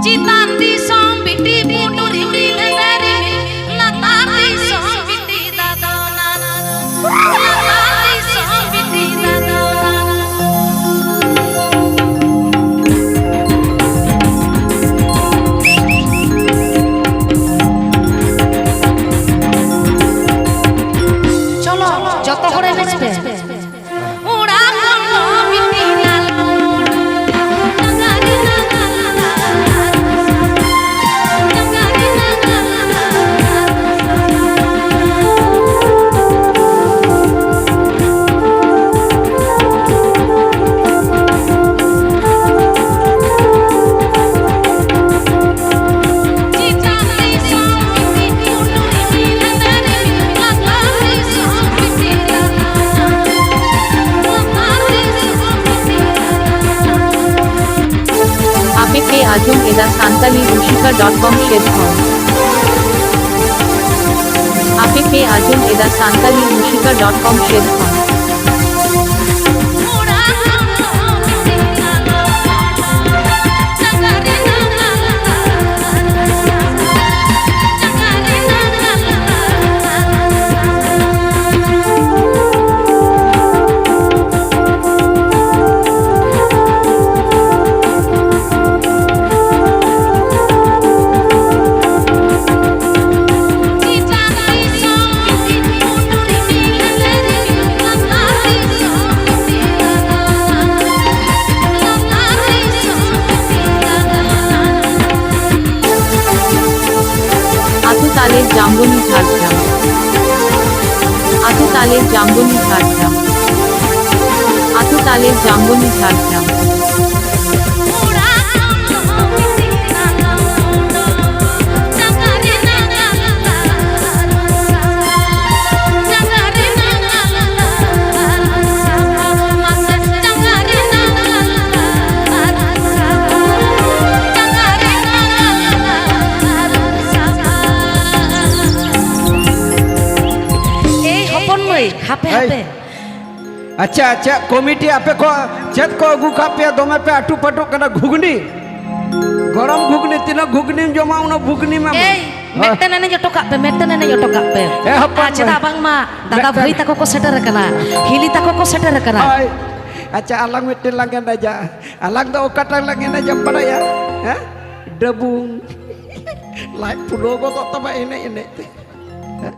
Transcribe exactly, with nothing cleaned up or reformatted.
ᱪᱮᱛᱟᱱ ᱫᱤᱥᱚᱢ ᱵᱤᱴᱤ ᱯᱩᱴᱩᱨᱤ ᱨᱤᱢᱤᱞ ᱨᱤᱢᱤᱞ, ᱞᱟᱛᱟᱨ ᱫᱤᱥᱚᱢ ᱵᱤᱴᱤ ᱫᱟᱫᱚᱱᱟ, ᱞᱟᱛᱟᱨ ᱫᱤᱥᱚᱢ ᱵᱤᱴᱤ ᱫᱟᱫᱚᱱᱟ᱾ ᱪᱚᱞᱚ, ᱡᱚᱛᱚ ᱦᱚᱲ ᱮᱱᱮᱡ ᱯᱮ᱾ ᱟᱯᱮ ᱯᱮ ᱟᱸᱡᱚᱢ ᱮᱫᱟ ᱥᱟᱱᱛᱟᱞᱤ ᱨᱩᱥᱤᱠᱟ ᱰᱚᱴ ᱠᱚᱢ ᱥᱮᱫ ᱠᱷᱚᱱ᱾ ᱟᱯᱮ ᱯᱮ ᱟᱸᱡᱚᱢ ᱮᱫᱟ ᱥᱟᱱᱛᱟᱞᱤ ᱨᱩᱥᱤᱠᱟ ᱰᱚᱴ ᱠᱚᱢ ᱥᱮᱫ ᱠᱷᱚᱱ᱾ ᱟᱛᱳ ᱛᱟᱞᱮ ᱡᱟᱢᱵᱚᱱᱤ ᱡᱷᱟᱲᱜᱨᱟᱢ᱾ ᱟᱛᱳ ᱛᱟᱞᱮ ᱡᱟᱢᱵᱚᱱᱤ ᱡᱷᱟᱲᱜᱨᱟᱢ᱾ ᱟᱛᱳ ᱛᱟᱞᱮ ᱡᱟᱢᱵᱚᱱᱤ ᱡᱷᱟᱲᱜᱨᱟᱢ᱾ ᱮᱭ ᱦᱚᱯᱚᱱ ᱢᱟᱹᱭ, ᱦᱟᱯᱮ, ᱮᱭ᱾ ᱦᱟᱯᱮ᱾ ᱟᱪᱪᱷᱟ, ᱟᱪᱪᱷᱟ, ᱠᱚᱢᱤᱴᱤ ᱟᱯᱮ ᱠᱚ ᱪᱮᱫ ᱠᱚ ᱟᱹᱜᱩ ᱠᱟᱜ ᱯᱮᱭᱟ? ᱫᱚᱢᱮ ᱯᱮ ᱟᱹᱴᱩ ᱯᱟᱹᱴᱩᱜ ᱠᱟᱱᱟ, ᱜᱷᱩᱜᱽᱱᱤ? ᱜᱚᱨᱚᱢ ᱜᱷᱩᱜᱽᱱᱤ, ᱛᱤᱱᱟᱹᱜ ᱜᱷᱩᱜᱽᱱᱤᱢ ᱡᱚᱢᱟ, ᱩᱱᱟᱹᱜ ᱜᱷᱩᱜᱽᱱᱤᱢ ᱮᱢᱟ᱾ ᱮᱭ, ᱦᱮᱸ? ᱢᱤᱫᱴᱮᱱ ᱮᱱᱮᱡ ᱚᱴᱚ ᱠᱟᱜ ᱯᱮ, ᱢᱤᱫᱴᱮᱱ ᱮᱱᱮᱡ ᱚᱴᱚ ᱠᱟᱜ ᱯᱮ᱾ ᱮ, ᱦᱚᱯᱚᱱ ᱟᱨ ᱪᱮᱫᱟᱜ ᱢᱟᱹᱭ᱾ ᱵᱟᱝᱢᱟ ᱫᱟᱫᱟ ᱢᱤᱫᱴᱮᱱ ᱵᱷᱟᱹᱭ ᱛᱟᱠᱚ ᱠᱚ ᱥᱮᱴᱮᱨ ᱟᱠᱟᱱᱟ, ᱦᱤᱞᱤ ᱛᱟᱠᱚ ᱠᱚ ᱥᱮᱴᱮᱨ ᱟᱠᱟᱱᱟ᱾ ᱦᱳᱭ᱾ ᱟᱪᱪᱷᱟ, ᱟᱞᱟᱝ ᱢᱤᱫᱴᱮᱱ ᱞᱟᱝ ᱮᱱᱮᱡᱟ᱾ ᱟᱞᱟᱝ ᱫᱚ ᱚᱠᱟᱴᱟᱝ ᱞᱟᱝ ᱮᱱᱮᱡᱟ ᱵᱟᱲᱟᱭᱟ? ᱦᱮᱸ? ᱰᱟᱹᱵᱩᱝ᱾ ᱞᱟᱡ ᱯᱷᱩᱞᱟᱹᱣ ᱜᱚᱫᱚᱜ ᱛᱟᱢᱟ ᱮᱱᱮᱡ ᱮᱱᱮᱡ ᱛᱮ᱾